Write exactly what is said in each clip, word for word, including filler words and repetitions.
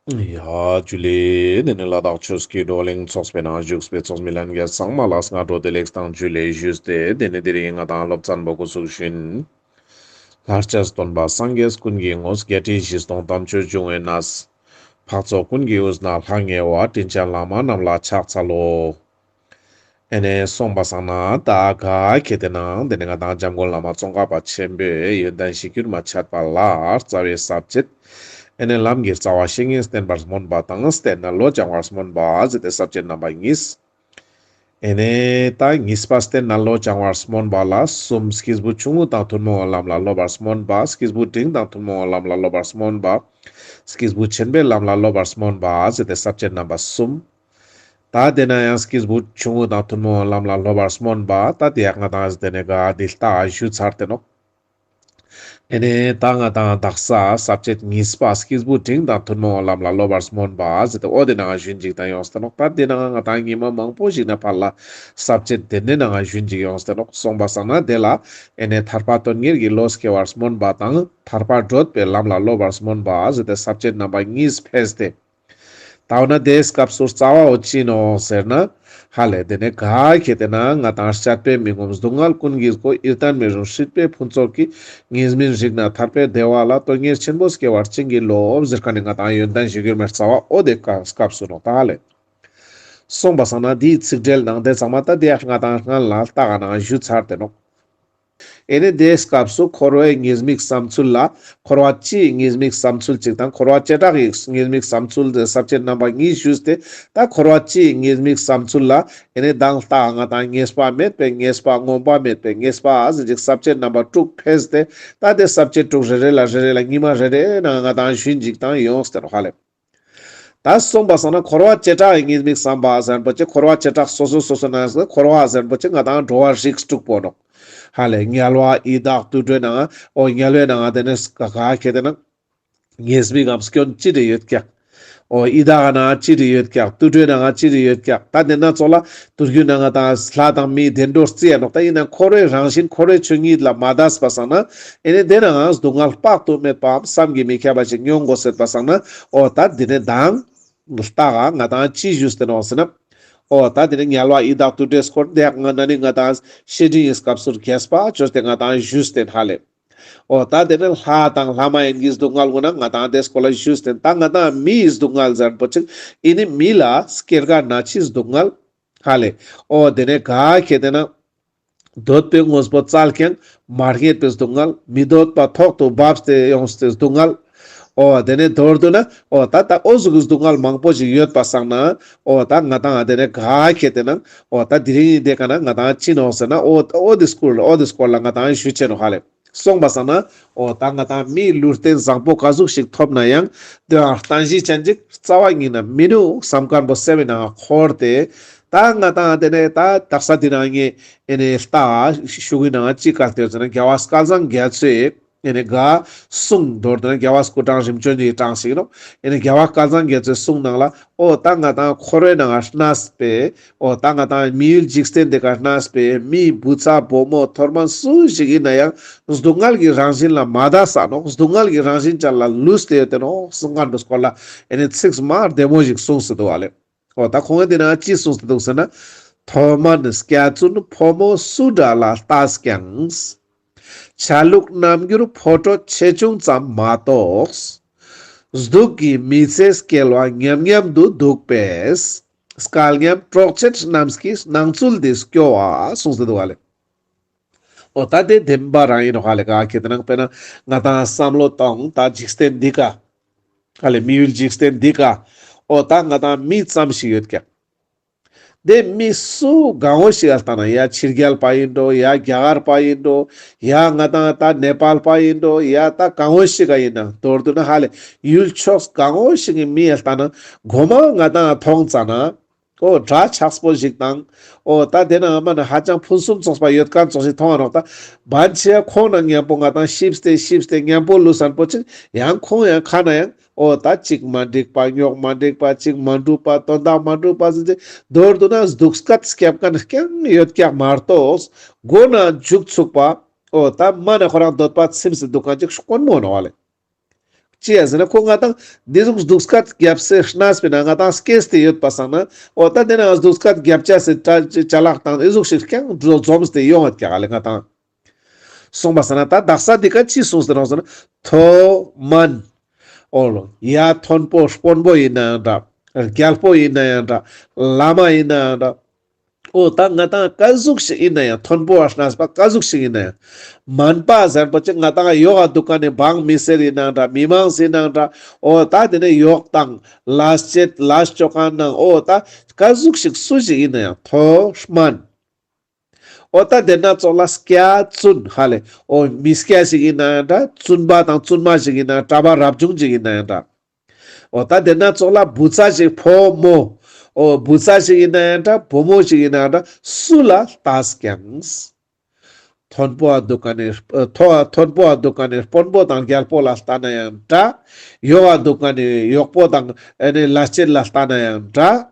ཡ་ཇུ་ལེ། དེ་ནི་ལ་དྭགས་ཆོས་ཀྱི་བགྲོ་གླེང་ཚོགས་པའི་ནང་བཞུགས་པའི་ཚོགས་མི་ལྷན་རྒྱས་ཚང་མ་ལ་སྔ་དྲོ་བདེ་ལེགས་དང་ཇུ་ལེ་ཞུས་ཏེ། དེ་ནི་དེ་རིང་ང་དང་སློབ་ཚན་པོ་འགོ་ཚུགས་ཤིན། ལྷར་བཅས་སྟོན་པ་སངས་རྒྱས་ཀུན་གྱི་ངོ་བོ། བརྒྱད་ཁྲི་བཞི་སྟོང་དམ་ཆོས་འབྱུང་བའི་གནས། འཕགས་ཚོགས་ཀུན་གྱི་དབུས་ན་ལྷང་ངེ་བ། དྲིན་ཅན་བླ་མ་རྣམས་ལ་ཕྱག་འཚལ་ལོ། ཨེ་ནེ་སོང་པ་སང་ན་ད་ག་ཁེ་ཏེ་ནང་དེ་ནེ་ང་དང་འཇམ་མགོན་བླ་མ་ཙོང་ཁ་པ་ཆེན་པོའི་ཡོན་ཏན་གཞིར་གྱུར་མ་འཆད་པ་ལ་རྩ་བའི་ས་བཅད། ཨེ་ནེ་ལམ་གྱི་རྩ་བ་བཤེས་གཉེན་བསྟེན་པར་སྨོན་པ་དང་བསྟེན་ནས་བློ་སྦྱང་བར་སྨོན་པ་ཟེར་ཏེ་ས་བཅད་རྣམ་པ་གཉིས། ཨེ་ནེ་ད་གཉིས་པ་བསྟེན་ནས་བློ་སྦྱང་བར་སྨོན་པ་ལ་གསུམ། སྐྱེས་བུ་ཆུང་ངུ་དང་ཐུན་མོང་བའི་ལམ་ལ་སློབ་པར་སྨོན་པ། སྐྱེས་བུ་འབྲིང་དང་ཐུན་མོང་བའི་ལམ་ལ་སློབ་པར་སྨོན་པ། སྐྱེས་བུ་ཆེན་པོའི་ལམ་ལ་སློབ་པར་སྨོན་པ་ཟེར་ཏེ་ས་བཅད་རྣམ་པ་གསུམ། ད་དེ་ནེ་ཡང་སྐྱེས་བུ་ཆུང་ངུ་དང་ཐུན་མོང་བའི་ལམ་ལ་སློབ་པར་སྨོན་པ། ད་དེ་ཡང་ང་དང་དེ་ནེ་ག་འདི་ལྟ་ཞུ་ཚར་ཏེ་ནོག། ཨེ་ནེ་ད་ང་དང་དག་ས་ས་བཅད་གཉིས་པ་སྐྱེས་བུ་འབྲིང་དང་ཐུན་མོང་བའི་ལམ་ལ་སློབ་པར་སྨོན་པ་ཟེར་ཏེ་འོ་དེ་ནང་ཞུན་ཅིག་དང་ཡོངས་ཏེ་ནོག། ད་དེ་ནང་ང་དང་ཉི་མ་མང་པོ་ཞིག་ནེ་ཕར་ལ་ས་བཅད་དེ་ནེ་ནང་ཞུན་ཅིག་ཡོངས་ཏེ་ནོག། སོང་པ་སང་ན་དེ་ལ་ཨེ་ནེ་ཐར་པ་དོན་གཉེར་གྱི་བློ་སྐྱེ་བར་སྨོན་པ་དང་ཐར་པར་བགྲོད་པའི་ལམ་ལ་སློབ་པར་སྨོན་པ་ཟེར་ཏེ་ས་བཅད་རྣམ་པ་གཉིས་ཕེས་ཏེ། ད་འོ་ན་དེའི་སྐབས་སུ་རྩ་བའོ་ཅི་ནོག་ཟེར་ན། ཧ་ལེ་དེ་ནེ་ག་ཁེ་ཏེ་ན་ང་དང་སྤྱད་པས་མི་ངོམས་སྡུག་བསྔལ་ཀུན་གྱི་སྒོ། ཡིད་བརྟན་མི་རུང་སྲིད་པའི་ཕུན་ཚོགས་ཀྱི། ཉེས་དམིགས་རིག་ནས་ཐར་པའི་བདེ་བ་ལ། དོན་གཉེར་ཆེན་པོ་སྐྱེ་བར་བྱིན་གྱིས་རློབས། ཟེར་ཁན་ནི་ང་དང་ཡོན་ཏན་གཞིར་གྱུར་མའི་རྩ་བ་འོ་དེ་སྐབས་སུ་ནོག་ད་ཧ་ལེ། སོང་པ་སང་ན་དེའི་ཚིག་འགྲེལ་ནང་དེ་ཚང་མ་ད་དེ་ཡང་ང་དང་སྔན་ལ་ལྟ་ག་ནང་ཞུ་ཚར་ཏེ་ནོག། ཨེ་ནེ་དེའི་སྐབས་སུ་འཁོར་བའི་ཉེས་དམིགས་བསམ་ཚུལ་ལ་འཁོར་བ་སྤྱིའི་ཉེས་དམིགས་བསམ་ཚུལ་གཅིག་དང་འཁོར་བ་བྱེ་བྲག་གི་ཉེས་དམིགས་བསམ་ཚུལ་དེ་ས་བཅད་རྣམ་པ་གཉིས་ཞུས་ཏེ། ད་འཁོར་བ་སྤྱིའི་ཉེས་དམིགས་བསམ་ཚུལ་ལ་ཨེ་ནེ་དང་ལྟ་ང་དང་ངེས་པ་མེད་པའི་ཉེས་པ། ངོམས་པ་མེད་པའི་ཉེས་པ་ཟེར་ཅིག་ས་བཅད་རྣམ་པ་དྲུག་ཕེས་ཏེ། ད་དེ་ས་བཅད་དྲུག་རེ་རེ་ལ་རེ་རེ་ལ་ཉི་མ་རེ་རེ་ནང་ང་དང་ཞུན་ཅིག་དང་ཡོངས་ཏེ་ནོག་ཧ་ལེ། ད་སོང་པ་སང་ན་འཁོར་བ་བྱེ་བྲག་གི་ཉེས་དམིགས་བསམ་པ་ཟེར་ཁན་པོ་ཅིག་འཁོར་བ་བྱེ་བྲག་སོ་སོ་སོ་སོ་ནང་འཁོར་བ་ཟེར་ཁན་པོ་ཅིག་ང་དང་འགྲོ་བ་རིགས་དྲུག་པོ་ནོག། ཧ་ལེ་དམྱལ་བ་ཡི་དྭགས་དུད་འགྲོའི་ནང་། འོ་དམྱལ་བའི་ནང་དེ་ནེ་ག་ཁེ་ཏེ་ན་ཉེས་དམིགས་ཀྱི་སྐྱོན་ཅི་རེ་ཡོད་ཀྱག། འོ་ཡི་དྭགས་ནང་ཅི་རེ་ཡོད་ཀྱག། དུད་འགྲོའི་ནང་ཅི་རེ་ཡོད་ཀྱག། ད་དེ་ན་ཚོགས་ལ་དུར་རྒྱུ་ནང་ང་དང་ལྷ་དང་མིའི་བདེ་འགྲོ་རྩི་ཡ་ནོག། ད་ཡིན་ན་འཁོར་བའི་རང་བཞིན་འཁོར་བའི་ཆོས་ཉིད་ལ་མ་འདས་པ་སང་ན་ཨེ་ནེ་དེ་ནང་སྡུག་བསྔལ་དཔག་ཏུ་མེད་པའམ་བསམ་གྱིས་མི་ཁྱབ་པ་ཞིག་མྱོང་དགོས་ཟེར་པ་སང་ན། འོ་ད་དེ་ནེ་དང་ལྟ་ག་ང་དང་ཅི་ཞུས་ཏེ་ནོག་ཟེར་ན། འོ་ད་དེ་ནེ་དམྱལ་བ་ཡི་དྭགས་དུད་འགྲོའི་སྐོར་དེ་ཡང་ང་ན་ནི་ང་དང་བཤེས་སྤྲིང་གི་སྐབས་སུ་རྒྱས་པ་ཅོས་ཏེ་ང་དང་ཞུས་ཏེ་ཧ་ལེ། འོ་ད་དེ་ནེ་ལྷ་དང་ལྷ་མ་ཡིན་གྱི་སྡུག་བསྔལ་གུན་ན་ང་དང་དེ་སྐོར་ལ་ཞུས་ཏེ། ད་ང་དང་མིའི་སྡུག་བསྔལ་ཟེར་ཁན་པོ་ཅིག་ཨེ་ནེ་མི་ལ་སྐྱེ་རྒ་ན་འཆིའི་སྡུག་བསྔལ་ཧ་ལེ། འོ་དེ་ནེ་ག་ཁེ་ཏེ་ན་འདོད་པའི་དངོས་པོ་བཙལ་ཀྱང་མ་རྙེད་པའི་སྡུག་བསྔལ། མི་འདོད་པ་ཐོག་ཏུ་བབས་ཏེ་ཡོངས་ཏེ་སྡུག་བསྔལ། འོ་དེ་ནེ་མདོར་བསྡུ་ན་འོ་ད་ད་འོ་ཟུག་གི་སྡུག་བསྔལ་མང་པོ་ཞིག་ཡོད་པ་སང་ན། འོ་ད་ང་དང་དེ་ནེ་ག་ཁེ་ཏེ་ན་འོ་ད་དེ་རིང་དེ་ཀ་ན་ང་དང་ཅི་ནོག་ཟེར་ན་འོ་འོ་དེ་སྐོར་ལ་འོ་དེ་སྐོར་ལ་ང་དང་ཞུ་ཅེས་ནོག་ཧ་ལེ། སོང་པ་སང་ན་འོ་ད་ང་དང་མིའི་ལུས་རྟེན་བཟང་པོ་ག་ཟུག་ཞིག་ཐོབ་ན་ཡང་དེ་ཡང་རྟེན་གཞི་ཅན་ཅིག་རྩ་བ་ཉིད་ནེ་མི་ནུག་བསམ་ཁན་པོ་སེམས་ནང་འཁོར་ཏེ། ད་ང་དང་དེ་ནེ་ད་དག་ས་དེ་ནང་ངེ་ཨེ་ནེ་ལྟ་ཞུ་གི་ནང་ཅི་ག་ལྟོས་ཟེར་ན་རྒྱལ་བ་སྐལ་བཟང་རྒྱ་མཚོས་ཨེ་ནེ་ག་གསུང་མདོར་བསྡུ་ན་རྒྱལ་བ་སྐུ་ཕྲེང་རིམ་བྱོན་གྱི་གྲངས་ཤིག་ནོག། ཨེ་ནེ་རྒྱལ་བ་སྐལ་བཟང་རྒྱ་མཚོའི་གསུང་ནང་ལ་འོ་ད་ང་དང་འཁོར་བའི་ནང་ང་གནས་པའི་འོ་ད་ང་དང་མི་ཡུལ་འཇིག་རྟེན་འདི་ཀ་གནས་པའི་མི་བུ་ཚ་བུ་མོ་མཐོ་དམན་སུ་ཞིག་ཡིན་ན་ཡང་སྡུག་བསྔལ་གྱི་རང་བཞིན་ལ་མ་འདས་ས་ནོག། སྡུག་བསྔལ་གྱི་རང་བཞིན་ཅན་ལ་ལུས་ཏེ་ཡོད་དེ་ནོག་གསུང་ཁན་པོའི་སྐོར་ལ་ཨེ་ནེ་ཚིག་མ་བདེ་མོ་ཞིག་གསུངས་ཏེ་འདུག་ཧ་ལེ། འོ་ད་ཁོང་ངི་དེ་ན་ཅི་གསུངས་ཏེ་འདུག་ཟེར་ན། མཐོ་དམན་སྐྱ་བཙུན་ཕོ་མོ་སུ་འདྲ་ལ་ལྟས་ཀྱང་། ཆ་ལུགས་རྣམ་འགྱུར་ཕོ་ཁྲོ་ཆེ་ཆུང་ཙམ་མ་གཏོགས། སྡུག་གི་མི་ཚེ་སྐྱེལ་བ་མཉམ་མཉམ་དུ་འདུག་པས། སྐལ་མཉམ་གྲོགས་མཆེད་རྣམས་ཀྱི་སྣང་ཚུལ་འདི་སྐྱོ་བ་གསུངས་ཏེ་འདུག་ཧ་ལེ། འོ་ད་དེ་བདེན་པ་རང་ཡིན་ནོག་ཧ་ལེ། ག་ཁེ་ཏེ་ན་དཔེར་ན་ང་དང་བསམ་བློ་གཏོང་ད་འཇིག་རྟེན་འདི་ཀ་ཧ་ལེ་མི་ཡུལ་འཇིག་རྟེན་འདི་ཀ་འོ་ད་ང་དང་མི་ཙམ་ཞིག་ཡོད་ཀྱག། དེ་མི་སུ་གང་བོ་ཞིག་ལ་ལྟ་ན་ཡ་ཕྱི་རྒྱལ་པ་ཡིན་འགྲོ་ཡ་རྒྱ་གར་པ་ཡིན་འགྲོ་ཡ་ང་དང་ད་ནེ་པཱལ་པ་ཡིན་འགྲོ་ཡ་ད་གང་བོ་ཞིག་ག་ཡིན་ན་མདོར་བསྡུ་ན་ཧ་ལེ་ཡུལ་ཕྱོགས་གང་བོ་ཞིག་གི་མི་ལ་ལྟ་ན་མགོ་མ་ང་དང་མཐོང་ཙ་ན། འོ་འདྲ་ཆགས་པོ་ཞིག་དང་། འོ་ད་དེ་ནང་མ་ན་ཧ་ཅང་ཕུན་སུམ་ཚོགས་པ་ཡོད་ཁན་ཙོགས་ཤིག་མཐོང་ང་ནོག་ད། བན་ཆེ་ཁོང་ནང་མཉམ་པོ་ང་དང་ཤིབས་ཏེ་ཤིབས་ཏེ་མཉམ་པོ་ལུས་ཁན་པོ་ཅིག་ཡང་ཁོང་ཡང་ཁ་ན་ཡང་འོ་ད་ཅིག་མ་འགྲིག་པ་རྙོག་མ་འགྲིག་པ་ཅིག་མ་འགྲུབ་པ་དོན་དག་མ་འགྲུབ་པ་ཟེར་ཏེ་མདོར་བསྡུ་ན་སྡུག་སྐད་སྐྱབས་ཁན་རྐྱང་ཡོད་ཀྱག་མ་གཏོགས་མགོ་ན་མཇུག་ཚུགས་པ་འོ་ད་མ་ན་ཁོ་རང་འདོད་པ་ཚིམས་ཏེ་འདུག་ཁན་ཅིག་དཀོན་མོ་ནོག་ཧ་ལེ། ཅི་ཡ་ཟེར་ན་ཁོ་ང་དང་འདི་ཟུག་སྡུག་སྐད་རྒྱབ་སེ་གནས་པས་ན་ང་དང་སྐྱེས་ཏེ་ཡོད་པ་སང་ན་འོ་ད་དེ་ན་སྡུག་སྐད་རྒྱབ་ཅེས་སི་ཅ་ཅ་ལག་དང་འདི་ཟུག་ཞིག་རྐྱང་འཛོམས་ཏེ་ཡོང་ཡོད་ཀྱག་ཨ་ལེ་ང་དང་། གསུངས་པ་སང་ན་ད་དག་ས་འདི་ཀ་ཅི་གསུངས་ཏེ་ནོག་ཟེར་ན་མཐོ་དམན། འོ་ལོ་ཡ་མཐོན་པོ་དཔོན་པོ་ཡིན་ན་ཡང་འདྲ། རྒྱལ་པོ་ཡིན་ན་ཡང་འདྲ། བླ་མ་ཡིན་ན་ཡང་འདྲ། འོ་ད་ང་དང་ཀ་ཟུག་ཞིག་ཡིན་ན་ཡང་མཐོན་པོ་བ་གནས་པ་ཀ་ཟུག་ཞིག་ཡིན་ན་ཡང་། དམན་པ་ཟེར་པོ་ཅིག་ང་དང་ཡོག་ག་འདུག་མཁན་ནི་འབངས་མི་སེར་ཡིན་ན་འདྲ། མི་མང་ཡིན་ན་འདྲ། འོ་ད་དེ་ནས་ཡོག་དང་ལས་བྱེད་ལས་ཅོ་མཁན་ནང་འོ་ད་ཀ་ཟུག་ཞིག་སུ་ཞིག་ཡིན་ན་ཡང་མཐོ་དམན། འོ་ད་དེ་ན་ཙོགས་ལ་སྐྱ་བཙུན་ཧ་ལེ། འོ་མི་སྐྱ་ཞིག་ཡིན་ན་ཡང་འདྲ། བཙུན་པ་དང་བཙུན་མ་ཞིག་ཡིན་ན་གྲྭ་པ་རབ་བྱུང་ཞིག་ཡིན་ན་ཡང་འདྲ། འོ་ད་དེ་ན་ཙོགས་ལ་བུ་ཚ་ཞིག་ཕོ་མོ། འོ་བུ་ཚ་ཞིག་ཡིན་ན་ཡང་འདྲ། བུ་མོ་ཞིག་ཡིན་ན་ཡང་འདྲ། སུ་ལ་ལྟས་ཀྱང་། མཐོན་པོ་འ་འདུག་མཁན་ནི་མཐོ་མཐོན་པོ་འ་འདུག་མཁན་ནི་དཔོན་པོ་དང་རྒྱལ་པོ་ལ་ལྟ་ན་ཡང་འདྲ། ཡོག་ག་འདུག་མཁན་ནི་ཡོག་པོ་དང་ཨ་ནི་ལས་བྱེད་ལ་ལྟ་ན་ཡང་འདྲ།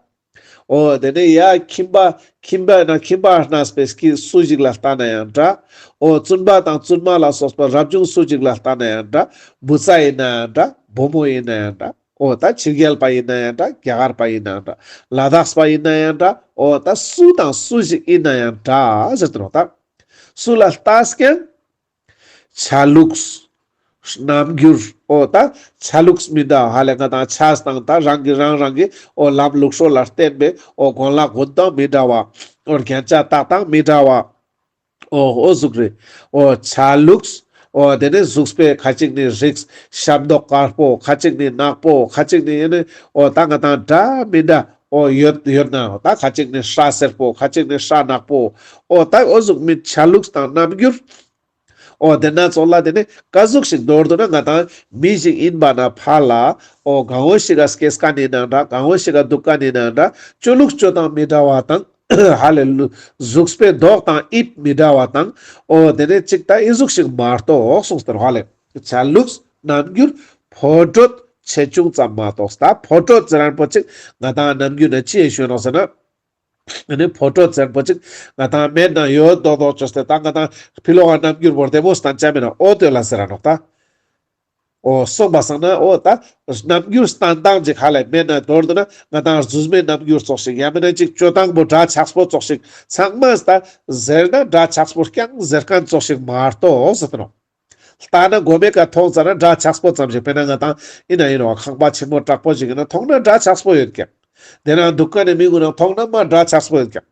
འོ་དེ་ནས་ཡ་ཁྱིམ་པ་ཁྱིམ་པ་ན་ཁྱིམ་པ་གནས་པའི་སྐྱེས་སུ་ཞིག་ལ་ལྟ་ན་ཡང་འདྲ། འོ་བཙུན་པ་དང་བཙུན་མ་ལ་སོགས་པ་རབ་བྱུང་སུ་ཞིག་ལ་ལྟ་ན་ཡང་འདྲ། བུ་ཚ་ཡིན་ན་ཡང་འདྲ། བུ་མོ་ཡིན་ན་ཡང་འདྲ། འོ་ད་ཕྱི་རྒྱལ་པ་ཡིན་ན་ཡང་འདྲ། རྒྱ་གར་པ་ཡིན་ན་ཡང་འདྲ། ལ་དྭགས་པ་ཡིན་ན་ཡང་འདྲ། འོ་ད་སུ་དང་སུ་ཞིག་ཡིན་ན་ཡང་འདྲ་ཟེར་ཏེ་ནོག་ད། སུ་ལ་ལྟས་ཀྱང་། ཆ་ལུགས། རྣམ་འགྱུར། འོ་ད་ཆ་ལུགས་མི་འདྲ་ཧ་ལེ། ང་དང་ཆས་དང་ད་རང་གི་རང་རང་གི་འོ་ལམ་ལུགས་སྲོལ་ལ་བརྟེན་པའི་འོ་གོན་ལག་གོན་སྟངས་མི་འདྲ་བ། འོ་རྒྱན་ཆ་བཏགས་སྟངས་མི་འདྲ་བ། འོ་འོ་ཟུག་རེད། འོ་ཆ་ལུགས། འོ་དེ་ནས་གཟུགས་པོའི་ཁ་ཅིག་ནི་རིགས་ཤ་མདོག་དཀར་པོ། ཁ་ཅིག་ནི་ནག་པོ། ཁ་ཅིག་ནི་ཡེ་ནི་འོ་ད་ང་དང་འདྲ་མི་འདྲ་འོ་ཡོད་ཡོད་ན། འོ་ད་ཁ་ཅིག་ནི་སྲ་སེར་པོ། ཁ་ཅིག་ནི་སྲ་ནག་པོ། འོ་ད་འོ་ཟུག་མི་ཆ་ལུགས་དང་རྣམ་འགྱུར། འོ་དེ་ན་ཙོགས་ལ་དེ་ནི་ཀ་ཟུག་ཞིག་མདོར་བསྡུ་ན་ང་དང་མི་ཞིག་ཡིན་པ་ན་ཕ་ལ་འོ་གང་བོ་ཞིག་ག་སྐྱེས་མཁན་ཡིན་ན་འདྲ། གང་བོ་ཞིག་ག་འདུག་མཁན་ཡིན་ན་འདྲ། ཅོ་ལུགས་ཅོ་སྟངས་མི་འདྲ་བ་དང་ཧ་ལེ་ལུ་གཟུགས་པོའི་མདོག་དང་དབྱིབས་མི་འདྲ་བ་དང་འོ་དེ་ནི་ཅིག་ད་ཨི་ཟུག་ཞིག་མ་གཏོགས་གསུངས་ཏེ་ཧ་ལེ། ཆ་ལུགས་རྣམ་འགྱུར་ཕོ་གྲོད་ཆེ་ཆུང་ཙམ་མ་གཏོགས། ད་ཕོ་གྲོད་ཟེར་མཁན་པོ་ཅིག་ང་དང་རྣམ་འགྱུར་ན་ཅི་ཡེ་ཞུ་ནོག་ཟེར་ན། ཨ་ནི་ཕོ་གྲོད་ཟེར་མཁན་པོ་ཅིག་ང་དང་མེད་ན་ཡོད་མདོག་མདོག་ཅོས་ཏེ་ད་ང་དང་ཕི་ལོག་ག་རྣམ་འགྱུར་བོ་བདེ་མོ་སྟན་ཆ་མེད་ན་འོ་དེ་ལ་ཟེར་ར་ནོག་ད། འོ་གསུངས་པ་སང་ན་འོ་ད་རྣམ་འགྱུར་སྟན་སྟངས་ཅིག་ཧ་ལེ་མེད་ན་མདོར་བསྡུ་ན་ང་དང་རྫུས་མའི་རྣམ་འགྱུར་ཙོགས་ཤིག་ཡང་མེད་ན་ཅིག་ཅོ་སྟངས་པོ་འདྲ་ཆགས་པོ་ཙོགས་ཤིག་ཚང་མ་ད་ཟེར་ན་འདྲ་ཆགས་པོ་རྐྱང་ཟེར་མཁན་ཙོགས་ཤིག་མ་གཏོགས་ཟེར་ཏེ་ནོག། ལྟ་ན་མགོ་མའི་ཀ་མཐོང་ཙ་ན་འདྲ་ཆགས་པོ་ཙམ་ཞིག། དཔེར་ན་ང་དང་ཡིན་ན་ཡིན་རོགས་ཁང་པ་ཆེན་མོ་དྲག་པོ་ཞིག་ཡིན་ན་མཐོང་ན་འདྲ་ཆགས་པོ་ཡོད་ཀྱག། དེ་ན་འདུག་མཁན་ནི་མི་ཀུན་ན་མཐོང་ན་མ་འདྲ་ཆགས་པོ་ཡོད་ཀྱག།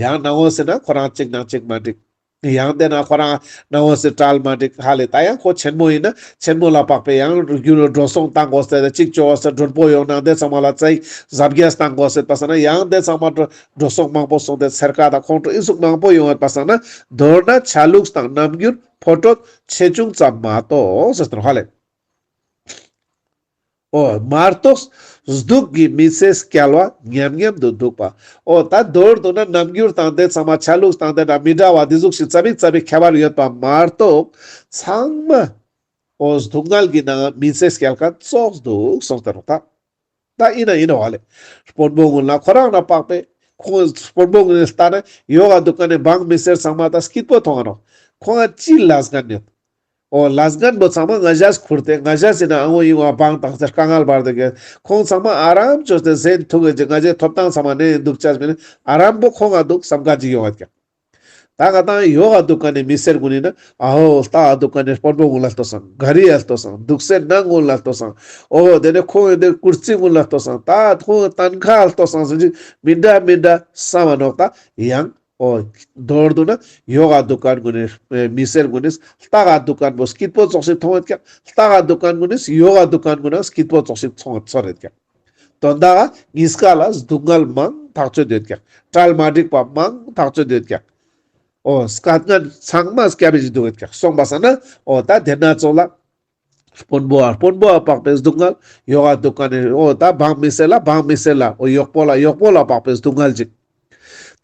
ཡང་ནང་འོ་ཟེར་ན་ཁོ་རང་གཅིག་ནང་གཅིག་མ་འགྲིག། ཡང་དེ་ན་ཁོ་རང་ནང་འོ་ཟེར་གྲལ་མ་འགྲིག་ཧ་ལེ། ད་ཡང་ཁོ་ཆེན་མོ་ཡིན་ན་ཆེན་མོ་ལ་དཔག་པའི་ཡང་རྒྱུ་ནོར་འགྲོ་སོང་བཏང་དགོས་ཟེར་གཅིག་ཅོ་བ་ཟེར་མགྲོན་པོ་ཡོང་ན་དེ་ཚང་མ་ལ་ཙ་ཡིག་གཟབ་རྒྱས་བཏང་དགོས་ཟེར་པ་སང་ན་ཡང་དེ་ཚང་མ་འགྲོ་འགྲོ་སོང་མང་པོ་སོང་སྟེ་ཚེར་ཁ་དང་ཁོང་ཁྲོ་ཨི་ཟུག་མང་པོ་ཡོང་བ་པ་སང་ན་མདོར་ན་ཆ་ལུགས་དང་རྣམ་འགྱུར་ཕོ་གྲོད་ཆེ་ཆུང་ཙམ་མ་གཏོགས་ཟེར་ཏེ་ནོག་ཧ་ལེ། འོ་མ་གཏོགས་སྡུག་གི་མི་ཚེ་བསྐྱལ་བ་ཉམས་ཉམས་སུ་འདུག་པ། འོ་ད་མདོར་བསྡུ་ན་རྣམ་འགྱུར་དང་དེ་ཚང་མ་ཆ་ལུགས་དང་དེ་འདྲ་མི་འདྲ་བ་དེ་ཟུག་ཞིག་ཙ་པིག་ཙ་པིག་ཁྱད་པར་ཡོད་པ་མ་གཏོགས་ཚང་མ་འོ་སྡུག་བསྔལ་གྱི་ནང་མི་ཚེ་བསྐྱལ་མཁན་ཙོགས་འདུག་གསུངས་ཏེ་ནོག་ད། ད་ཡིན་ན་ཡིན་ནོག་ཧ་ལེ། དཔོན་པོ་ཀུན་ལ་ཁོ་རང་ན་དཔག་པའི་ཁོང་དཔོན་པོ་ཀུན་ལ་ལྟ་ན་ཡོག་ག་འདུག་མཁན་ནི་འབངས་མི་སེར་ཚང་མ་ད་སྐྱིད་པོ་མཐོང་ང་ནོག། ཁོང་ང་ཅི་ལས་འགན་ཡོད། འོ་ལས་འགན་པོ་ཚང་མ་ང་ཞས་ཁུར་ཏེ་ང་ཞས་ཡིན་ན་ཨ་ངོ་ཡིན་བ་འབངས་དང་ཚེ་དཀའ་ངལ་བར་དུ་གི་ཁོང་ཚང་མ་ཨ་རམ་ཅོས་ཏེ་ཟན་ཐུག་གི་ཅིག་ང་ཞའི་ཐོབ་ཐང་ཚང་མ་ནས་འདུག་ཅས་མིན་ཨ་རམ་པོ་ཁོང་ང་འདུག་བསམ་ག་ཅིག་ཡོང་ཡོད་ཀྱག། ད་ང་དང་ཡོག་ག་འདུག་མཁན་ནི་མི་སེར་ཀུན་ཡིན་ན་ཨ་ཧོ་ལྟ་ག་འདུག་མཁན་ནི་དཔོན་པོ་ཀུན་ལ་ལྟོས་སང་། ག་རི་ཡ་ལྟོས་སང་། འདུག་སའི་ནང་ཀུན་ལ་ལྟོས་སང་། འོ་དེ་ནས་ཁོང་ཡིན་ཏེ་ཀུར་སི་ཀུན་ལ་ལྟོས་སང་། ད་ཁོང་གི་ཏན་ཁ་ལ་ལྟོས་སང་ཟེར་ཅིག་མི་འདྲ་མི་འདྲ་བསམ་མ་ནོག་ད་ཡང་། འོ་མདོར་བསྡུ་ན་ཡོག་ག་འདུག་མཁན་ཀུན་ནི་མི་སེར་ཀུན་ནི་ལྟ་ག་འདུག་མཁན་པོ་སྐྱིད་པོ་ཙོགས་ཤིག་མཐོང་ཡོད་ཀྱག། ལྟ་ག་འདུག་མཁན་ཀུན་ནི་ཡོག་ག་འདུག་མཁན་ཀུན་ན་སྐྱིད་པོ་ཙོགས་ཤིག་ཚོར་ཡོད་ཀྱག། དོན་དག་གཉིས་ཀ་ལ་སྡུག་བསྔལ་མང་ཐག་ཆོད་ཡོད་ཀྱག། གྲལ་མ་འགྲིག་པ་མང་ཐག་ཆོད་ཡོད་ཀྱག། འོ་སྐད་ངན་ཚང་མ་སྐྱ་བི་ཞིག་འདུག་ཡོད་ཀྱག། སོང་པ་སང་ན་འོ་ད་དེ་ན་ཙོགས་ལ་དཔོན་པོ་ཨ་དཔོན་པོ་ཨ་དཔག་པའི་སྡུག་བསྔལ། ཡོག་ག་འདུག་མཁན་ནི་འོ་ད་འབངས་མི་སེར་ལ་འབངས་མི་སེར་ལ་འོ་ཡོག་པོ་ལ་ཡོག་པོ་ལ་དཔག་པའི་སྡུག་བསྔལ་ཅིག།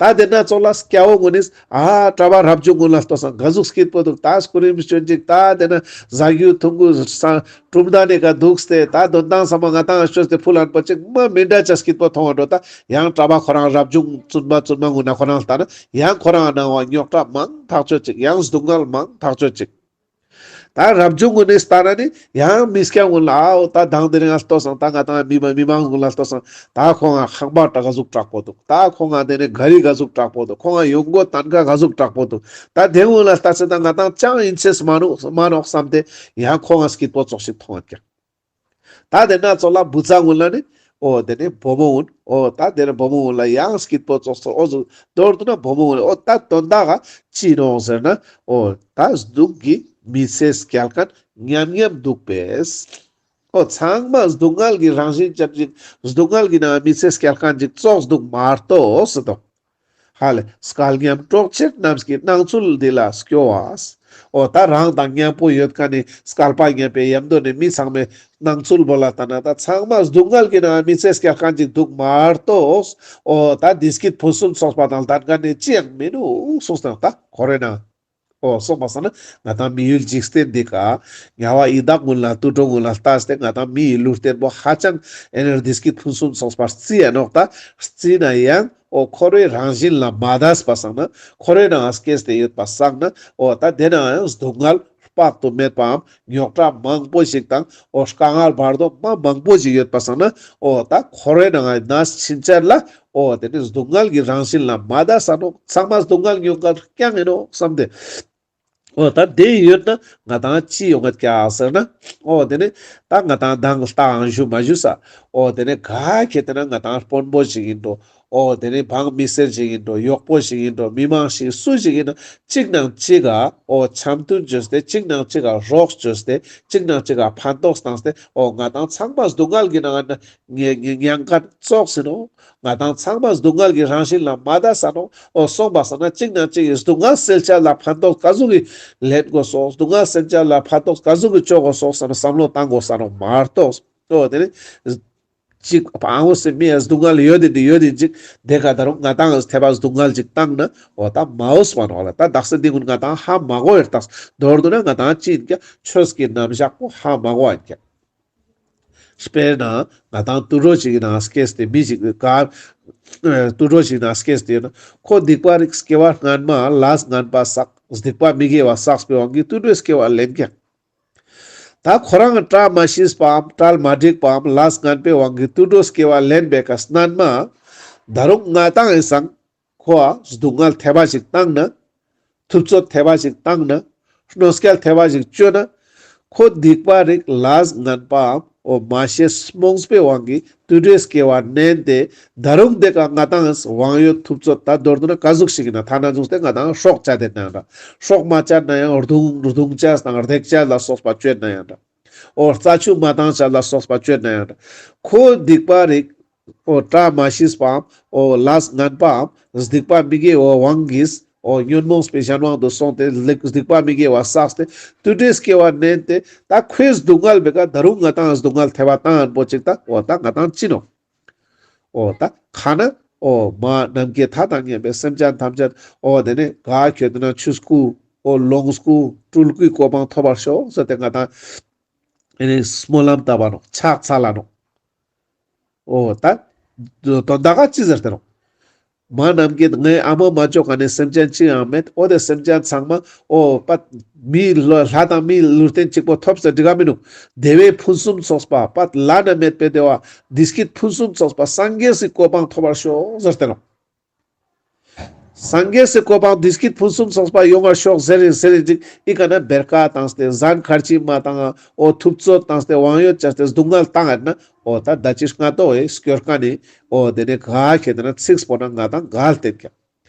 ད་དེ་ན་ཙོགས་ལ་སྐྱ་བོ་ཀུན་ནི་ཨ་གྲྭ་པ་རབ་བྱུང་ཀུན་ལ་ལྟོས་སང་ག་ཟུག་སྐྱིད་པོ་འདུག། ད་སྐུ་རིམ་བྱོན་ཅིག། ད་དེ་ན་ཟ་རྒྱུ་འཐུང་རྒྱུ་སང་གྲུབ་མཐའ་ནི་ག་འདུག་སྟེ་ད་དོན་ཏང་ཚང་མ་ང་ཏང་ཤོད་དེ་ཕུལ་ལན་པོ་ཅིག་མ་མི་འདྲ་ཅིག་སྐྱིད་པོ་མཐོང་བ་འགྲོ། ད་ཡང་གྲྭ་པ་ཁོ་རང་རབ་བྱུང་བཙུན་མ་བཙུན་མ་ཀུན་ན་ཁོ་རང་ལྟ་ན་ཡང་ཁོ་རང་ནང་བ་རྙོག་དྲ་མང་ཐག་ཆོད་ཅིག། ཡང་སྡུག་བསྔལ་མང་ཐག་ཆོད་ཅིག། ད་རབ་བྱུང་ཀུན་ནི་ལྟ་ན་ནི་ཡང་མི་སྐྱ་ཀུན་ལ་ཨའོ་ད་དང་དེ་རིང་ལྟོས་སང་ད་ང་དང་མི་མ་མི་མང་ཀུན་ལ་ལྟོས་སང་ད་ཁོང་ང་ཁང་པ་ད་ག་ཟུག་དྲག་པོ་འདུག་ད་ཁོང་ང་དེ་ནི་ག་རི་ག་ཟུག་དྲག་པོ་འདུག་ཁོང་ང་ཡོང་སྒོ་ཐན་ཀ་ག་ཟུག་དྲག་པོ་འདུག་ད་དེ་ཀུན་ལ་ལྟ་ཚེ་ད་ང་དང་ཅང་ཨིན་ཆེས་མ་ནོག་མ་ནོག་བསམ་སྟེ་ཡང་ཁོང་ང་སྐྱིད་པོ་ཙོགས་ཤིག་མཐོང་ཡོད་ཀྱག་ད་དེ་ན་ཚོ་ལ་བུ་ཚ་ཀུན་ལ་ནི་ཨོ་དེ་ནི་བུ་མོ་ཀུན་ཨོ་ད་དེ་ནི་བུ་མོ་ཀུན་ལ་ཡང་སྐྱིད་པོ་ཙོགས་ཙོགས་ཨོ་ཟུག་མདོར་བསྡུ་ན་བུ་མོ་ཀུན་ཨོ་ད་དོན་དག་ག་ཅི་ནོག་ཟེར་ན་ཨོ་ད་སྡུག་གི་མི་ཚེ་སྐྱལ་མཁན་ཉམ་ཉམ་འདུག་པས། ཨོ་ཚང་མ་སྡུག་བསྔལ་གྱི་རང་བཞིན་ཅན་ཅིག་སྡུག་བསྔལ་གྱི་ནང་མི་ཚེ་སྐྱལ་མཁན་ཅིག་ཙོགས་འདུག་མ་གཏོགས་ཟེར་དོ། ཧ་ལེ་སྐལ་མཉམ་གྲོགས་བྱེད་རྣམས་ཀྱི་སྣང་ཚུལ་འདི་ལ་སྐྱོ་བ། ཨོ་ད་རང་དང་མཉམ་པོ་ཡོད་མཁན་ནི་སྐལ་པ་མཉམ་པའི་ཡམ་དོ་ནི་མི་ཚང་མའི་སྣང་ཚུལ་བོ་ལ་ལྟ་ན་ད་ཚང་མ་སྡུག་བསྔལ་གྱི་ནང་མི་ཚེ་སྐྱལ་མཁན་ཅིག་འདུག་མ་གཏོགས་ཨོ་ད་བདེ་སྐྱིད་ཕུན་སུམ་ཚོགས་པ་དང་ལྡན་མཁན་ནི་ཅི་ཡང་མི་འདུག་གསུངས་ཏེ་ད་ཁོ་རེ་ན། ཨོ་སོང་པ་སང་ན་ང་དང་མི་ཡུལ་འཇིག་རྟེན་འདི་ཀ་དམྱལ་བ་ཡི་དྭགས་ཀུན་ལ་དུད་འགྲོ་ཀུན་ལ་ལྟས་ཏེ་ང་དང་མི་ཡི་ལུས་རྟེན་པོ་ཧ་ཅང་ཨེ་ནི་བདེ་སྐྱིད་ཕུན་སུམ་ཚོགས་པར་བརྩི་ཡ་ནོག་ད་བརྩིས་ན་ཡང་ཨོ་འཁོར་བའི་རང་བཞིན་ལ་མ་འདས་པ་སང་ན་འཁོར་བའི་ནང་སྐྱེས་ཏེ་ཡོད་པ་སང་ན་ཨོ་ད་དེ་ནའང་སྡུག་བསྔལ་དཔག་ཏུ་མེད་པའམ་རྙོག་དྲ་མང་པོ་ཞིག་དང་ཨོ་དཀའ་ངལ་བར་དོ་མ་མང་པོ་ཞིག་ཡོད་པ་སང་ན་ཨོ་ད་འཁོར་བའི་ནང་ནས་ཕྱིན་ཆད་ལ་ཨོ་དེ་ནི་སྡུག་བསྔལ་གྱི་རང་བཞིན་ལ་མ་འདས་ས་ནོག་ཚང་མ་སྡུག་བསྔལ་མྱོང་མཁན་རྐྱང་ཡིན་ནོག་བསམ་སྟེ། ཨོ་ད་དེ་ཡོད་ན་ང་དང་ཅི་ཡོང་ངད་ཀྱག་ཟེར་ན། ཨོ་དེ་ནི་ད་ང་དང་མདང་ལྟའང་ཞུ་མ་ཞུས། ཨོ་དེ་ནི་ག་ཁེ་ཏེ་ན་ང་དང་དཔོན་པོ་ཞིག་ཡིན་འགྲོ། ཨོ་དེ་ནི་འབངས་མི་སེར་ཞིག་ཡིན་འགྲོ། གཡོག་པོ་ཞིག་ཡིན་འགྲོ། མི་མང་ཞིག་སུ་ཞིག་ཡིན་ན་གཅིག་ནང་གཅིག་ག་ཨོ་འཆམ་མཐུན་བཅོས་ཏེ་གཅིག་ནང་གཅིག་ག་རོགས་བཅོས་ཏེ་གཅིག་ནང་གཅིག་ག་ཕན་ཐོགས་བཏང་སྟེ་ཨོ་ང་དང་ཚང་མ་སྡུག་བསྔལ་གྱི་ནང་ན་ཉེ་ཉེ་མྱང་མཁན་ཙོགས་ཡིན་ནོག་ང་དང་ཚང་མ་སྡུག་བསྔལ་གྱི་རང་བཞིན་ལ་མ་འདས་ས་ནོག་ཨོ་སོང་པ་སང་ན་གཅིག་ནང་གཅིག་གི་སྡུག་བསྔལ་སེལ་ཆ་ལ་ཕན་ཐོགས་ག་ཟུག་གི་ལེན་དགོས་སོག་སྡུག་བསྔལ་སེལ་ཆ་ལ་ཕན་ཐོགས་ག་ཟུག་གི་བཅོ་དགོས་སོག་བསམ་བསམ་བློ་བཏང་དགོས་ས་ནོག་མ་གཏོགས། ཨོ་དེ་ནི་གཅིག་ཨང་བོ་སེ་མི་ཡ་སྡུག་བསྔལ་ཡོད་དེ་འདི་ཡོད་དེ་གཅིག་དེ་ག་ད་རུང་ང་དང་ཐེ་བ་སྡུག་བསྔལ་གཅིག་བཏང་ན་ཨོ་ད་མ་འོས་པ་ནོག་ལ་ད་དག་ས་འདི་ཀུན་ང་དང་ཧ་མ་གོ་ཡར་ད་མདོར་བསྡུ་ན་ང་དང་ཅི་ཡིན་ཀྱག་ཆོས་ཀྱི་རྣམ་གཞག་པོ་ཧ་མ་གོ་ཡིན་ཀྱག་དཔེར་ན་ང་དང་དུད་འགྲོ་ཞིག་ནང་སྐྱེས་ཏེ་མི་ཞིག་ག་དུད་འགྲོ་ཞིག་ནང་སྐྱེས་ཏེ་ཡོད་ན་ཁོ་སྡིག་པ་རིགས་སྐྱེ་བ་སྔན་མ་ལས་ངན་པ་བསགས་སྡིག་པ་མི་དགེ་བ་བསགས་པའི་དབང་གིས་དུད་འགྲོའི་སྐྱེ་བ་ལེན་ཀྱག་ད་ཁོ་རང་བཀྲ་མ་ཤིས་པའམ་གྲལ་མ་འགྲིག་པའམ་ལས་ངན་པའི་དབང་གིས་དུད་འགྲོའི་སྐྱེ་བ་ལེན་པའི་ཀ་སྔན་མ་ད་རུང་ང་དང་ཨེ་སང་ཁོ་ཨ་སྡུག་བསྔལ་ཐེ་བ་ཞིག་བཏང་ན། ཐུབ་ཚོད་ཐེ་བ་ཞིག་བཏང་ན། གནོད་སྐྱེལ་ཐེ་བ་ཞིག་བཅོས་ན། ཁོ་སྡིག་པ་རིགས་ལས་ངན་པའམ་འོ་མ་ཤེས་རྨོངས་པའི་དབང་གིས་དུད་འགྲོའི་སྐྱེ་བ་ནན་ཏེ་ད་རུང་དེ་ཀ་ང་དང་དབང་ཡོད་ཐུབ་ཚོད་ད་མདོར་བསྡུ་ན་ག་ཟུག་ཞིག་ཡིན་ན་ཐ་ན་བཟུང་སྟེ་ང་དང་སྲོག་བཅད་དེ་ན་འདྲ། སྲོག་མ་བཅད་ན་ཡང་རྡུང་རྡུང་བཅས་དང་རྡེག་བཅས་ལ་སོགས་པ་བཅོས་ན་ཡང་འདྲ། འོ་རྩ་ཆུ་མ་བཏང་བྱ་ལ་སོགས་པ་བཅོས་ན་ཡང་འདྲ། ཁོ་སྡིག་པ་རིགས་འོ་བཀྲ་མ་ཤིས་པའམ་འོ་ལས་ངན་པའམ་སྡིག་པ་མི་དགེ་བའི་དབང་གིས་འོ་ཉོན་མོངས་པའི་གཞན་དབང་དུ་སོང་སྟེ་སྡིག་པ་མི་དགེ་བ་བསགས་ཏེ་དུད་འགྲོའི་སྐྱེ་བ་ནན་ཏེ་ད་ཁོའི་སྡུག་བསྔལ་བེ་ཀ་ད་རུང་ང་དང་སྡུག་བསྔལ་ཐེ་བ་བཏང་ཡིན་པོ་ཅིག་ད་འོ་ད་ང་དང་ཅི་ནོག་འོ་ད་ཁ་ན་འོ་མ་ནམ་མཁའི་མཐའ་དང་མཉམ་པའི་སེམས་ཅན་ཐམས་ཅད་འོ་དེ་ནི་ག་ཁྱོད་ན་ཆུ་སྐུ་འོ་ལོངས་སྐུ་སྤྲུལ་སྐུའི་གོ་འཕང་ཐོབ་པར་ཤོག་ཟེར་ཏེ་ང་དང་ཨེ་ནི་སྨོན་ལམ་བཏབ་པ་ནོག་ཕྱག་འཚལ་ལ་ནོག་འོ་ད་དོན་དག་ག་ཅི་ཟེར་ཏེ་ནོག་མ་ནམ་མཁའི་ངའི་ཨ་མ་མ་ཅོ་ག་ནས་སེམས་ཅན་ཅི་ཡང་མེད། འོ་དེ་སེམས་ཅན་ཚང་མ་འོ་པད་མི་ལྷ་དང་མིའི་ལུས་རྟེན་གཅིག་པོ་ཐོབ་ཟེར་འགྲིག་ག་མི་ནུག་དེ་བས་ཕུན་སུམ་ཚོགས་པ་པད་བླ་ན་མེད་པའི་བདེ་བ་བདེ་སྐྱིད་ཕུན་སུམ་ཚོགས་པ་སངས་རྒྱས་སི་གོ་འཕང་ཐོབ་པར་ཤོག་ཟེར་ཏེ་ནོག་སངས་རྒྱས་སི་གོ་འཕང་བདེ་སྐྱིད་ཕུན་སུམ་ཚོགས་པ་ཡོང་བར་ཤོག་ཟེར་རིན་ཟེར་རིན་ཅིག་ཨི་ཀ་ན་བེར་ཀ་བཏང་སྟེ་ཟན་ཁར་ཅི་མ་བཏང་ང་འོ་ཐུབ་ཚོད་བཏང་སྟེ་དབང་ཡོད་བྱས་ཏེ་སྡུག་བསྔལ་བཏང་ཡོད་ན་འོ་ད་ད་ཅི་སྔ་ཏོ་འོ་སྐྱོར་ཀ་ནི་འོ་དེ་ནི་ག་ཁྱེད་དེ་ན་ཚིགས་པོ་ན་ང་དང་གལ་ཏེ་ཀྱང་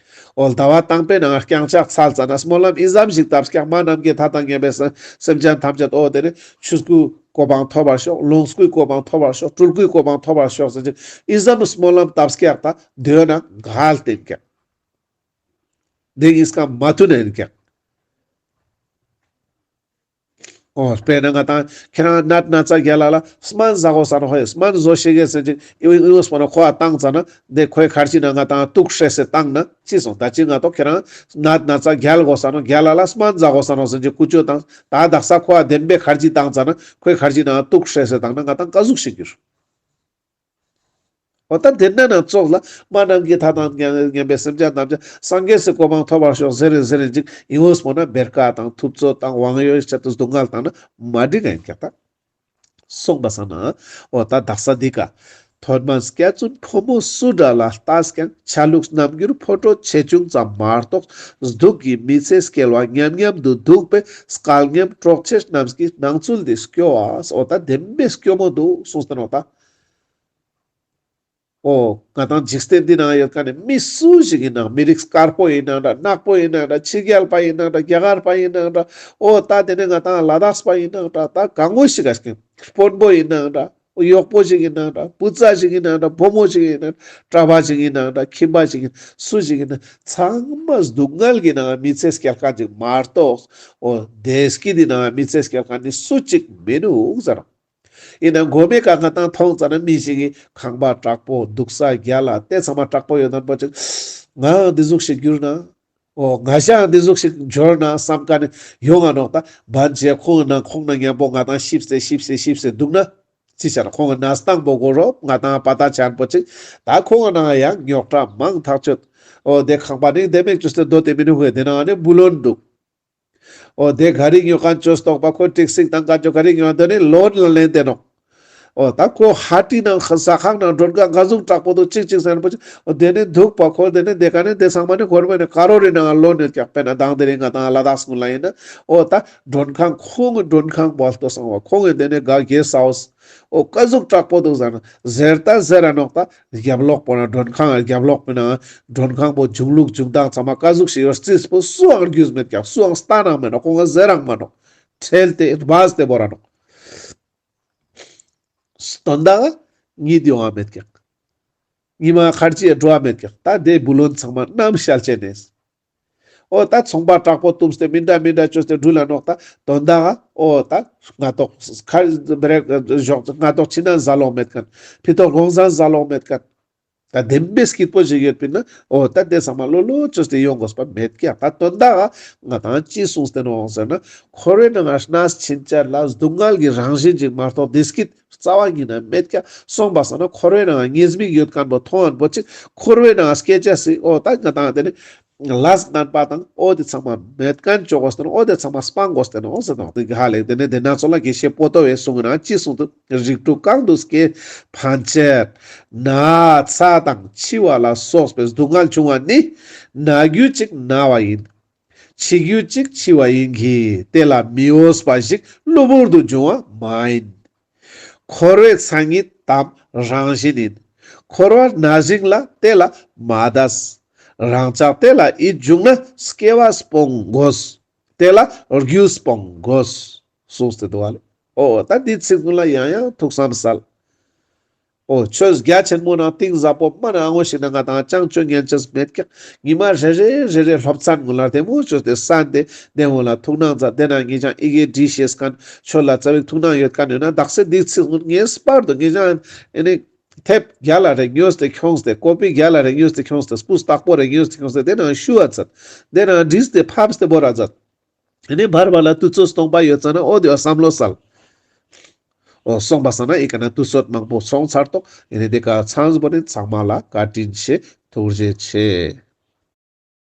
འོ་ཟླ་བ་དང་པོའི་ནང་རྐྱང་ཕྱག་འཚལ་ཙ་ན་སྨོན་ལམ་ཨི་ཙམ་ཞིག་བཏབ་ཀྱང་མ་ནམ་མཁའི་མཐའ་དང་མཉམ་པའི་སེམས་ཅན་ཐམས་ཅད་འོ་དེ་ནི་ཆུ་སྐུ་གོ་འཕང་ཐོབ་པར་ཤོག་ལོངས་སྐུའི་གོ་འཕང་ཐོབ་པར་ཤོག་སྤྲུལ་སྐུའི་གོ་འཕང་ཐོབ་པར་ཤོག་ཟེར་ཅིག་ཨི་ཙམ་སྨོན་ལམ་བཏབ་ཀྱང་ད་དེ་ན་གལ་ཏེ་ཀྱང་དེ་གཉིས་ཀ་མ་མཐུན་ན་ཡིན་ཀྱང་། འོ་དཔེར་ན་ང་དང་ཁྱེད་རང་ནད་ན་ཚ་རྒྱལ་ལ་ལ་སྨན་ཟ་དགོས་ས་ནོག་ཧོ་ཡེ་སྨན་ཟོ་ཤེས་ཀྱི་ཟེར་ཅིག་ཨི་ཨི་འོ་སྤོ་ན་ཁོ་ཨ་བཏང་ཙ་ན་དེ་ཁོའི་ཁར་ཅི་ན་ང་དང་དུག་བསྲེས་སེ་བཏང་ན་ཅི་སོང་ད་ཅི་ང་ཏོ་ཁྱེད་རང་ནད་ན་ཚ་རྒྱལ་དགོས་ས་ནོག་རྒྱལ་ལ་ལ་སྨན་ཟ་དགོས་ས་ནོག་ཟེར་ཅིག་ཀུ་ཅོ་བཏང་ད་དག་ས་ཁོ་ཨ་བདེན་པའི་ཁར་ཅི་བཏང་ཙ་ན་ཁོའི་ཁར་ཅི་ན་དུག་བསྲེས་སེ་བཏང་ན་ང་དང་ག་ཟུག་ཞིག་གྱུར། འོ་ད་དེ་ན་ན་ཙོགས་ལ་མ་ནམ་མཁའི་མཐའ་དང་མཉམ་པའི་སེམས་ཅན་ཐམས་ཅད་སངས་རྒྱས་སི་གོ་འཕང་ཐོབ་པར་ཤོག་ཟེར་རེ་ཟེར་རེ་ཅིག་ཡིན་འོས་པོ་ན་བེར་ཀ་དང་ཐུབ་ཚོད་དང་དབང་ཡོད་ཆེད་དུ་སྡུག་བསྔལ་བཏང་ན་མ་འགྲིག་ག་ཡིན་ཀྱག་ད། སོང་པ་སང་ན་འོ་ད་དག་ས་འདི་ཀ་ཐོན་མ་སྐྱ་བཙུན་ཕོ་མོ་སུ་འདྲ་ལ་ལྟས་ཀྱང་ཆ་ལུགས་རྣམ་འགྱུར་ཕོ་བྲོ་ཆེ་ཆུང་ཙམ་མ་གཏོགས་སྡུག་གི་མི་ཚེ་སྐྱེལ་བ་མཉམ་མཉམ་དུ་འདུག་པས་སྐལ་མཉམ་གྲོགས་མཆེད་རྣམས་ཀྱི་སྣང་ཚུལ་འདི་སྐྱོ་བ། འོ་ད་བདེན་པའི་སྐྱོ་མོ་འདུག་གསུངས་ཏེ་ནོག་ད། འོ་ང་དང་འཇིག་རྟེན་འདི་ན་ཡོད་མཁན་ནི་མི་སུ་ཞིག་ཡིན་ནའང་མི་རིགས་དཀར་པོ་ཡིན་ནའང་འདྲ། ནག་པོ་ཡིན་ནའང་འདྲ། ཕྱི་རྒྱལ་པ་ཡིན་ནའང་འདྲ། རྒྱ་གར་པ་ཡིན་ནའང་འདྲ། འོ་ད་དེ་ནས་ང་དང་ལ་དྭགས་པ་ཡིན་ནའང་འདྲ། ད་གང་བོ་ཞིག་ག་ཞིག་དཔོན་པོ་ཡིན་ནའང་འདྲ། གཡོག་པོ་ཞིག་ཡིན་ནའང་འདྲ། བུ་ཚ་ཞིག་ཡིན་ནའང་འདྲ། བུ་མོ་ཞིག་ཡིན་ནའང་འདྲ། གྲྭ་པ་ཞིག་ཡིན་ནའང་འདྲ། ཁྱིམ་པ་ཞིག་ཡིན། སུ་ཞིག་ཡིན་ན་ཚང་མ་སྡུག་བསྔལ་གྱི་ནང་མི་ཚེ་སྐྱེལ་མཁན་ཅིག་མ་གཏོགས། འོ་བདེ་སྐྱིད་ཀྱི་ནང་མི་ཚེ་སྐྱེལ་མཁན་ནི་སུ་གཅིག་མི་འདུག་ཟེར། ཡིན་ན་མགོ་མའི་ཀ་ང་དང་མཐོང་ཙ་ན་མི་ཞིག་གིས་ཁང་པ་དྲག་པོ་འདུག་ས་རྒྱལ་ལ་དེ་ཚང་མ་དྲག་པོ་ཡོད་མཁན་པོ་ཅིག་ང་འདི་ཟུག་ཞིག་གྱུར་ན། འོ་ང་ཞའང་འདི་ཟུག་ཞིག་འབྱོར་ན་བསམ་མཁན་ནི་ཡོང་ང་ནོག་ད། བན་ཆེ་ཁོང་ནང་ཁོང་ནང་མཉམ་པོ་ང་དང་ཤིབས་ཏེ་ཤིབས་ཏེ་ཤིབས་ཏེ་འདུག་ན། ཅི་ཆ་ན་ཁོང་གི་ན་སྟངས་པོ་གོ་རོགས་ང་དང་པ་ད་ཆ་ན་པོ་ཅིག་ད་ཁོང་ནང་ཡང་རྙོག་དྲ་མང་ཐག་ཆོད། འོ་དེ་ཁང་པ་ནི་དེ་མེད་ཅུས་ཏེ་སྡོད་དེ་མི་ནུག་ཧེ། དེ་ནང་ནི་བུ་ལོན་འདུག་འོ་དེ་ག་རི་ཉོ་མཁན་ཅོ་སྟོག་པ་ཁོ་ཏེག་སི་དང་ཀ་ཅོ་ག་རི་ཉོ་དེ་ནི་ལོན་ལ་ལེན་ཏེ་ནོག་འོ་ད་ཁོ་ཧ་ཏི་ནང་ས་ཁང་ནང་མགྲོན་ཁང་ག་ཟུག་དྲག་པོ་འདུག་ཅིག་ཅིག་ཟེར་ན་པོ་ཅིག་འོ་དེ་ནི་འདུག་པ་ཁོ་དེ་ནི་དེ་ཀ་ནི་དེ་ཚང་མ་ནི་གོར་མེན་ནི་ཀ་རོ་རི་ནང་ལོན་ཡོད་ཀྱག་དཔེར་ན་དང་དེ་རིང་ང་དང་ལ་དྭགས་སྔོན་ལ་ཡིན་ན། འོ་ད་མགྲོན་ཁང་ཁོང་གི་མགྲོན་ཁང་པོ་ལྟོས་སང་བ་ཁོང་གི་དེ་ནི་ག་གེ་སི་ཧའུ་སི། འོ་ཀ་ཟུག་དྲག་པོ་འདུག་ཟེར་ན་ཟེར་ད་ཟེར་ར་ནོག་ད། རྒྱབ་ལོགས་པོ་ན་མགྲོན་ཁང་རྒྱབ་ལོགས་པོ་ན་མགྲོན་ཁང་པོ་བྱུང་ལུགས་བྱུང་སྟངས་ཚང་མ་ཀ་ཟུག་ཞིག་ཡོད་རྩིས་པོ་སུའང་རྒྱུས་མེད་ཀྱག་སུའང་སྟན་རང་མེད་ནོག་ཁོང་ག་ཟེར་རང་མ་ནོག་ཁྲེལ་ཏེ་སྦས་ཏེ་བོར་ར་ནོག་དོན་དག་གཉིད་ཡོང་བ་མེད་ཀྱག་ཉི་མ་ཁར་ཅི་ཡ་འགྲོ་བ་མེད་ཀྱག་ད་དེ་བུ་ལོན་ཚང་མ་ནམ་ཤལ་ཆེ་ནས། འོ་ད་ཚོང་པ་དྲག་པོ་བཏུམས་ཏེ་མི་འདྲ་མི་འདྲ་བཅོས་ཏེ་འགྲུལ་ལ་ནོག་ད་དོན་དག་ག་འོ་ད་སྔ་ཐོག་ཁ་རེ་ཞོག་སྔ་ཐོག་ཕྱི་ནང་ཟ་ལོག་མེད་མཁན། ཕི་ཐོག་དགོང་ཟ་ཟ་ལོག་མེད་མཁན། ད་བདེན་པའི་སྐྱིད་པོ་ཞིག་ཡོད་པིན་ན་འོ་ད་དེ་ཚང་མ་ལོ་ལོ་བཅོས་ཏེ་ཡོང་དགོས་པ་མེད་ཀྱག་ད་དོན་དག་ག་ང་དང་ཅི་གསུངས་ཏེ་ནོག་ཟེར་ན་འཁོར་བའི་ནང་ང་གནས་ཕྱིན་ཆད་ལ་སྡུག་བསྔལ་གྱི་རང་བཞིན་ཅིག་མ་གཏོགས་བདེ་སྐྱིད་རྩ་བ་ཉིད་ནས་མེད་ཀྱག་སོང་པ་སང་ན་འཁོར་བའི་ནང་ཉེས་དམིགས་ཡོད་མཁན་པོ་མཐོང་ཡོང་པོ་ཅིག་འཁོར་བའི་ནང་སྐྱེ་ཅེས་སི་འོ་ད་ང་དང་དེ་ནི་ལས་ངན་པ་དང་འོ་དེ་ཚང་མ་མེད་མཁན་བཅོ་དགོས་ཏེ་ནོག་འོ་དེ་ཚང་མ་སྤང་དགོས་ཏེ་ནོག་ཟེར་ནོག་དེ་ག་ཧ་ལེ་དེ་ནི་དེ་ན་ཚོ་ལ་དགེ་བཤེས་པོ་ཏོ་བས་གསུངས་ན་ཅི་གསུངས་འདུག་རིགས་དྲུག་གང་དུ་སྐྱེས་ཕན་ཆད་ན་ཚ་དང་འཆི་བ་ལ་སོགས་པའི་སྡུག་བསྔལ་འབྱུང་བ་ནི་ན་རྒྱུ་ཅིག་ན་བ་ཡིན། འཆི་རྒྱུ་ཅིག་འཆི་བ་ཡིན་གྱི་དེ་ལ་མི་འོས་པ་ཞིག་གློ་བུར་དུ་འབྱུང་བ་མ་ཡིན། འཁོར་བའི་མཚན་ཉིད་དམ་རང་བཞིན་ཡིན། འཁོར་བ་ན་ཞིང་ལ་དེ་ལ་མ་འདས། རང་ཅག་དེ་ལ་ཡིད་འབྱུང་ན་སྐྱེ་བ་སྤོང་དགོས། དེ་ལ་རྒྱུ་སྤོང་དགོས། གསུངས་ཏེ་འདུག་བ་ལེ། འོ་ད་འདི་ཚིག་ཀུན་ལ་ཡང་ཡང་ཐུགས་བསམ་གསལ། འོ་ཆོས་རྒྱ་ཆེན་མོ་ནང་གཏིང་ཟབ་པོ་མ་ན་ཨ་ངོ་ཞིག་ན་ང་དང་ཅང་ཅོ་ཉན་ཅེས་མེད་ཀྱག་ཉི་མ་རེ་རེ་རེ་རེ་སློབ་ཚན་ཀུན་ལ་དེ་མོ་བཅོས་ཏེ་གསན་ཏེ་དེ་མོ་ལ་ཐུགས་སྣང་མཛད། དེ་ན་ངེད་ཅག་ཡི་གེ་འབྲི་ཤེས་མཁན་ཆོས་ལ་རྩ་བའི་ཐུགས་སྣང་ཡོད་མཁན་ཡོད་ན་དག་ས་འདི་ཚིག་ཀུན་ངེས་པར་དུ་ངེད་ཅག་ཨེ་ནི་དེབ་རྒྱ་ལ་རེ་ཉོས་ཏེ་ཁྱོངས་ཏེ་ཀོ་པི་རྒྱ་ལ་རེ་ཉོས་ཏེ་ཁྱོངས་ཏེ་སྤུས་དག་པོ་རེ་ཉོས་ཏེ་ཁྱོངས་ཏེ་དེ་ནང་ཞུ་བ་མཛད། དེ་ནང་བྲིས་ཏེ་ཕབས་ཏེ་བོར་ར་མཛད། ཨེ་ནི་བར་བར་ལ་དུས་ཚོད་སྟོང་པ་ཡོད་ཙ་ན་འོ་དེ་བ་བསམ་བློ་གསལ། འོ་སོང་པ་སང་ན་ཨི་ཀ་ན་དུས་ཚོད་མང་པོ་སོང་ཚར་ཏོག་ཨེ་ནི་དེ་ཀ་ཚང་བོ་ནི་ཚང་མ་ལ་བཀའ་དྲིན་ཆེ། ཐུགས་རྗེ་ཆེ།